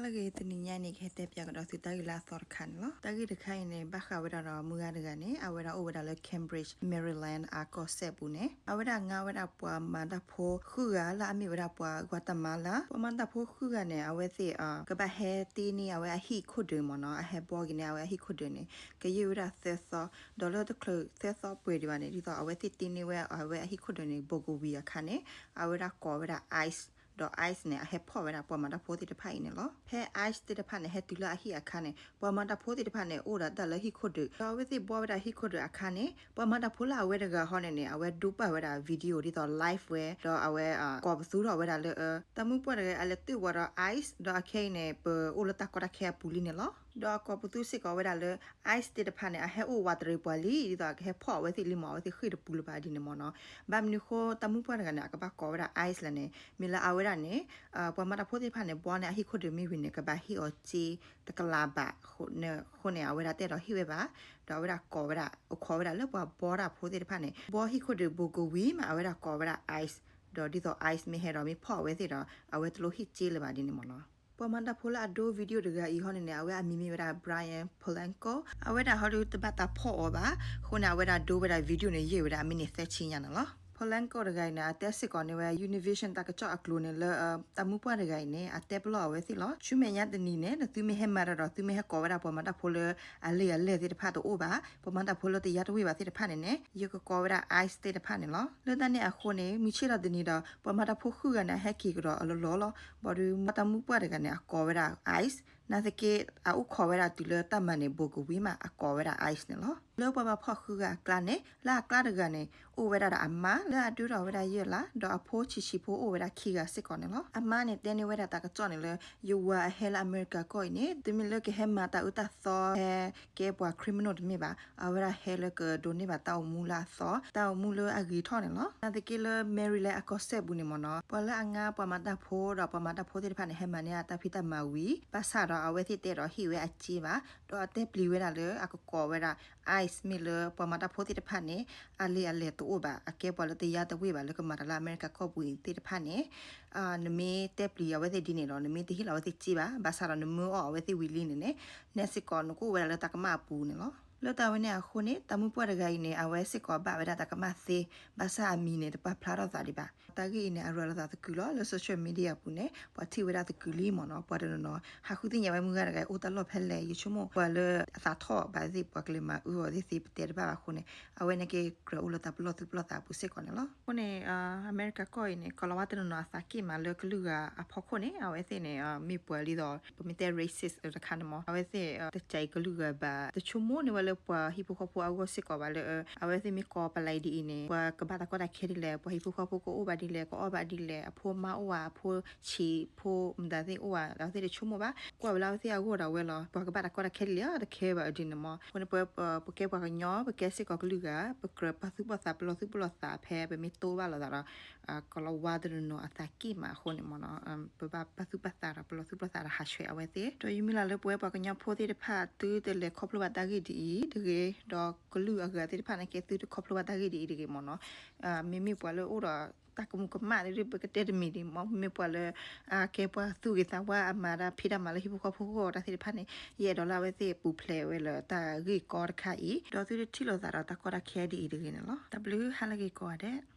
တၢ်ဂ့ၢ်တနံၤညါန့ၣ် ကဟဲတဲပၠးကဒီးသုတၢ်ဂ့ၢ်လၢအသီတခါန့ၣ်လီၤ. တၢ်ဂ့ၢ်တခါအံၤန့ၣ် ဘၣ်ဃးဝဲဒၣ်ဒီးမုၢ်ဂၤတဂၤန့ၣ် အဝဲဒၣ်အိၣ်ဝဲဒၣ်လၢ Cambridge Maryland အကီၢ်စဲၣ်ပူၤန့ၣ် အဝဲဒၣ်ငါဝဲဒၣ်ပှၤမၤတၢ်ဖိဃုဂၤ လၢအမ့ၢ်ဝဲဒၣ်ပှၤ Guatemala ပှၤမၤတၢ်ဖိဃုဂၤန့ၣ် အဝဲသ့ၣ် ကဘၣ်ဟဲတ့န့ၢ်အဝဲအဟံၣ်ခိၣ်ဒုးမ့ၢ်နီၤ, အဟဲဘှီက့ၤန့ၢ်အဝဲအဟံၣ်ခိၣ်ဒုးန့ၣ် ကယံာ်ဝဲဒၣ်သၢသီ, ဒီးလၢတချုးသၢသီပှဲၤဒံးဘၣ်န့ၣ် ဒ်သိးအဝဲသ့ၣ်တ့န့ၢ်ဝဲအဝဲအဟံၣ်ခိၣ်ဒုးန့ၣ် ဘိကဝံၤအခါန့ၣ် အဝဲဒၣ်ကိးဝဲဒၣ် ICE, ဒီး ICE န့ၣ် အဟဲဖီၣ်ဝဲဒၣ်ပှၤမၤတၢ်ဖိသ့ၣ်တဖၣ်အံၤန့ၣ်လီၤ. ဖဲ ICE သ့ၣ်တဖၣ်န့ၣ် ဟဲတုၤလၢအဟံၣ်အခါန့ၣ် ပှၤမၤတၢ်ဖိသ့ၣ်တဖၣ်န့ၣ် အိၣ်ဒီးတၢ်လၢဟံၣ်ခိၣ်ဒုး, ဒီးအဝဲသ့ၣ်ဘှီဝဲဒၣ်ဟံၣ်ခိၣ်ဒုးအခါန့ၣ် ပှၤမၤတၢ်ဖိလၢအဝဲတဂၤဟီန့ၣ်န့ၣ် အဝဲဒိပာ်ဝဲဒၣ် video ဒ်သိး live ဝဲ, ဒီးအဝဲ ကိးပသူထီၣ်ဝဲဒၣ်လၢ တၢ်မုၢ်ပှၢ်တဂၤအလဲၤတ့ၢ်ဝဲဒီး ICE ဒီးအခဲအံၤန့ၣ် ပအိၣ်လၢတၢ်ကီတၢ်ခဲအပူၤလံန့ၣ်လီၤ. ဒီးအကိးပသူစ့ၢ်ကီးဝဲဒၣ်လၢ ICE သ့ၣ်တဖၣ်န့ၣ် အဟဲအိၣ်ဝးတရံးပှၤလံ ဒ်သိးအကဟဲဖီၣ်အဝဲသ့ၣ်လံမ့ၢ် အဝဲသ့ၣ်ဃ့ၢ်တပူၤလၢၤဘၣ်ဒ်န့ၣ်မ့ၢ်နီၤ. ဘၣ်မနုၤဃိတၢ်မုၢ်ပှၢ်တဂၤန့ၣ် အကဘၣ်ကိးဝဲဒၣ် ICE လဲၣ်န့ၣ် မ့ၢ်လၢအဝဲဒၣ်န့ၣ် ပှၤမၤတၢ်ဖိသ့ၣ်တဖၣ်န့ၣ် ဘှီန့ၢ်အဟံၣ်ခိၣ်ဒုးမ့ၢ်ဝံၤန့ၣ် ကဘၣ်ဟ့ၣ်အီၤစ့တကလးဘး, အဃိန့ၣ် အဝဲဒၣ်တအဲၣ်ဒိးဟ့ၣ်ဝဲဘၣ်, ဒီးအဝဲဒၣ်ကိးဝဲဒၣ် အိၣ်ခိးဝဲဒၣ်လၢပှၤဘှီတၢ်ဖိသ့ၣ်တဖၣ်န့ၣ် ဘှီဟံၣ်ခိၣ်ဒုးဘိကဝံၤမး အဝဲဒၣ်ကိးဝဲဒၣ် ICE, ဒီးဒ်သိး ICE မ့ၢ်ဟဲဒီးမ့ၢ်ဖီၣ်အဝဲသ့ၣ်ဒီး အဝဲတလိၣ်ဟ့ၣ်စ့လၢၤဘၣ်ဒ်န့ၣ်မ့ၢ်နီၤ. ပှၤမၤတၢ်ဖိလၢအဒိ video တဂၤအံၤဟီန့ၣ်န့ၣ် အဝဲအမံၤမ့ၢ်ဝဲဒၣ် Brian Polanco, အဝဲဒၣ်ဟီဒုတဘၣ်တၢ်ဖီၣ်အီၤဘၣ်, အဃိန့ၣ် အဝဲဒၣ်ဒိဝဲဒၣ် video န့ၣ် ယံာ်ဝဲဒၣ်အမံးနံးသၢဆံညါန့ၣ်လီၤ. Polanco တဂၤအံၤန့ၣ် အတဲစ့ၢ်ကီးန့ၢ်ဝဲ Univision တၢ်ကစီၣ်အကျိၤန့ၣ်လၢ တၢ်မုၢ်ပှၢ်တဂၤအံၤန့ၣ် အတဲပလီၢ်အဝဲသ့ၣ်လီၤ. ဆူမဲာ်ညါတနံၤန့ၣ် နသုမ့ၢ်ဟဲမၤတၢ်ဒီး သုမ့ၢ်ဟဲကိးဝဲဒၣ်ပှၤမၤတၢ်ဖိလၢအလံာ်အလဲၢ်သ့ၣ်တဖၣ်တအိၣ်ဘၣ်, ပှၤမၤတၢ်ဖိလၢတယါတဝ့ၢ်ဘၣ်သ့ၣ်တဖၣ်န့ၣ်န့ၣ် ယကကိးဝဲဒၣ် ICE သ့ၣ်တဖၣ်န့ၣ်လီၤ. လၢတၢ်န့ၣ်အဃိန့ၣ် မုၢ်ဆ့ၣ်ထီၣ်တနံၤဒီး ပှၤမၤတၢ်ဖိဃုဂၤန့ၣ် အဟဲက့ၤကဒီးအလီၢ်လီၢ်လီၤ. ဘၣ်ဒီးမ့ၢ်တၢ်မုၢ်ပှၢ်တဂၤန့ၣ် အကိးဝဲဒၣ် ICE, နာ်သက့ အအိၣ်ခိးဝဲဒၣ်တုၤလၢတၢ်မၤန့ၣ် ဘိကဝံၤမး အကိးဝဲဒၣ် ICE န့ၣ်လီၤ. လၢပှၤဘၣ်ဖီၣ်ဃုဂၤအကျါန့ၣ် လၢအကျါတဂၤန့ၣ် အိၣ်ဝဲဒၣ်ဒီးအမါ လၢအဒၢထီၣ်ဝဲဒၣ်ယဲၢ်လါ, ဒီးအဖိဆံးဆံးဖိအိၣ်ဝဲဒၣ်ခံဂၤစ့ၢ်ကီးန့ၣ်လီၤ. အမါန့ၣ်တဲန့ၢ်ဝဲဒၣ်တၢ်ကစီၣ်န့ၣ်လၢ ယဝၤအဟဲလၢအမဲရကၤကီၢ်အံၤန့ၣ် တမ့ၢ်လၢကဟဲမၤတၢ်အၢတၢ်သီ ဟဲကဲပှၤ criminal တမ့ၢ်ဘၣ်, အဝဲဒၣ်ဟဲလၢကဒိးန့ၢ်ဘၣ်တၢ်အိၣ်မူလၢအသီ, တၢ်အိၣ်မူလၢအဂ့ၤထီၣ်န့ၣ်လီၤ. နာ်သက့လၢ Maryland အကီၢ်စဲၣ်ပူၤန့ၣ်မ့ၢ်နီၤ ပှၤလၢအငါပှၤမၤတၢ်ဖိဒီးပှၤမၤတၢ်ဖိသ့ၣ်တဖၣ်န့ၣ် ဟဲမၤန့ၢ်အတၢ်ဖံးတၢ်မၤဝံၤ ဘၣ်ဆၣ်ဒီးအဝဲသ့ၣ်တအဲၣ်ဒိးဟ့ၣ်ဝဲအစ့ဘၣ်, ဒီးအတဲပျံၤဝဲဒၣ်လၢအကကိးဝဲဒၣ် ICE မ့ၢ်လၢပှၤမၤတၢ်ဖိသ့ၣ်တဖၣ်န့ၣ် အလံာ်အလဲၢ်တအိၣ်ဘၣ်, အကဲပှၤလၢတယါတဝ့ၢ်ဘၣ်လၢကမၤတၢ်လၢအမဲရကၤကီၢ်ပူၤအံၤသ့ၣ်တဖၣ်န့ၣ် နမ့ၢ်တဲပျံၤအဝဲသ့ၣ်ဒ်န့ၣ်ဒီး နမ့ၢ်တဟ့ၣ်လီၤအဝဲသ့ၣ်စ့ဘၣ်, ဘၣ်ဆၣ်ဒီးနမၢအီၣ်အဝဲသ့ၣ်ဝံၤလံန့ၣ်န့ၣ် နဲစ့ၢ်ကီးနကအိၣ်ဝဲဒၣ်လၢတၢ်ကမၣ်အပူၤန့ၣ်လီၤ. လၢတၢ်ဝဲန့ၣ်အဃိန့ၣ် တၢ်မုၢ်ပှၢ်တဂၤအံၤန့ၣ် အဝဲစ့ၢ်ကီးဘၣ်ဝဲဒၣ်တၢ်ကမၣ်သ့, ဘၣ်ဆၣ်အမံၤန့ၣ်တပာ်ဖျါထီၣ်သးဒံးဘၣ်. တၢ်ဂ့ၢ်အံၤန့ၣ် အရၤလီၤသးသကုၤလီၤ. လၢ social media အပူၤန့ၣ် ပှၤထံၣ်ဝဲဒၣ်သကုၤလံမ့ၢ်နီၤ, ပှၤတနီၤနီၤ ဟးဃုသ့ၣ်ညါဝဲမုၢ်ဂၤတဂၤအံၤ အိၣ်တၢ်လီၢ်ဖဲလဲၣ်, ယဆိကမိၣ်ပှၤလၢအသးထီၣ်ဘၣ်သ့ၣ် ပှၤကလဲၤမၤအၢအီၤသ့ၣ်သ့ၣ် ပတဲတဘၣ်ဘၣ်အဃိန့ၣ် အဝဲန့ၣ်က့ၤကြၢးအိၣ်လၢတၢ်ပလီၢ်သူၣ်ပလီၢ်သးအပူၤစ့ၢ်ကီးန့ၣ်လီၤ. အဃိန့ၣ် အမဲရကၤကီၢ်အံၤန့ၣ် ကိၤလၤဝါတနီၤနီၤအသးက့ၣ်မးလၢကလုာ်ဂၤအဖီခိၣ်န့ၣ် အဝဲသ့ၣ်န့ၣ် မ့ၢ်ပှၤလံဒီး ပမ့ၢ်တဲ racist တခါန့ၣ်မ့ၢ် အဝဲသ့ၣ် တစဲးကလုာ်ဂၤဘၣ်, တဆိကမိၣ်န့ၢ်ဝဲလၢပှၤဟံၣ်ဖိဃီဖိအဂီၢ်စ့ၢ်ကီးဘၣ်လၢ အဝဲသ့ၣ်မ့ၢ်ကိးပလံးဒ်အံၤန့ၣ် ပှၤကဘၣ်တၢ်ကီတၢ်ခဲဒ်လဲၣ်, ပှၤဟံၣ်ဖိဃီဖိကအိၣ်ဘၣ်ဒ်လဲၣ်, ကအီၣ်ဘၣ်ဒ်လဲၣ်, အဖိမါအိၣ်ဧါ, အဖိဆံးဖိမတၤသ့ၣ်အိၣ်ဧါ, အဝဲသ့ၣ်တဆိကမိၣ်ဘၣ်, ကွၢ်ဝဲလၢအဝဲသ့ၣ်အဂီၢ်ဒၣ်ဝဲလီၤ. ပှၤကဘၣ်တၢ်ကီတၢ်ခဲဒ်လဲၣ် တခဲဘၣ်ဒ်န့ၣ်မ့ၢ်. အဃိန့ၣ် ပဝဲ ပကဲပှၤကညီ ပကဲစ့ၢ်ကီးကလုာ်ဂၤ ပကြၢးပာ်သူၣ်ပာ်သး ပလီၢ်သူၣ်ပလီၢ်သးဖဲ ပမ့ၢ်တိၢ်ဘၣ်လိာ်သးဒီး ကိၤလၤဝါတနီၤနီၤအသးက့ၣ်မးအဃိန့ၣ်မ့ၢ်နီၤ, ပဘၣ်ပာ်သူၣ်ပာ်သးဒီးပလီၢ်သူၣ်ပလီၢ်သးဒီးဟးဆှဲးအဝဲသ့ၣ်. ဒီးယမုၢ်လၢ်လၢပဝဲပှၤကညီဖိသ့ၣ်တဖၣ် သုတလဲၤခီဖျိဘၣ်တၢ်ဂ့ၢ်ဒ်အံၤတဂ့ၤ, ဒီးကလုာ်အဂၤသ့ၣ်တဖၣ်န့ၣ်က့ သုတခီဖျိဘၣ်တၢ်ဂ့ၢ်ဒ်အံၤတဂ့ၤမ့ၢ်နီၤ. မ့မ့ၢ်ပှၤလၢအိၣ်ဒီးတၢ်ကမူးကမၣ်ဒ် ပကတဲတမံၤဒ်မ့ၢ်, မ့မ့ၢ်ပှၤလၢ ကဲပှၤသူၣ်ဂ့ၤသးဝါ အမၤတၢ်ဖံးတၢ်မၤလၢဟံၣ်ဖိဃီဖိအဂီၢ်တၢ်သ့ၣ်တဖၣ်န့ၣ် ယအဲၣ်ဒိးလၢအဝဲသ့ၣ်ပူၤဖျဲးဝဲလၢတၢ်ဂ့ၢ်ကီတခါအံၤ, ဒီးသုတထံၣ်လိာ်သးဒီးတၢ်ကီတၢ်ခဲဒ်အံၤတဂ့ၤန့ၣ်လီၤ. တၢ်ဘျုးဟါလၢဂ့ၤကိးဂၤဒဲး.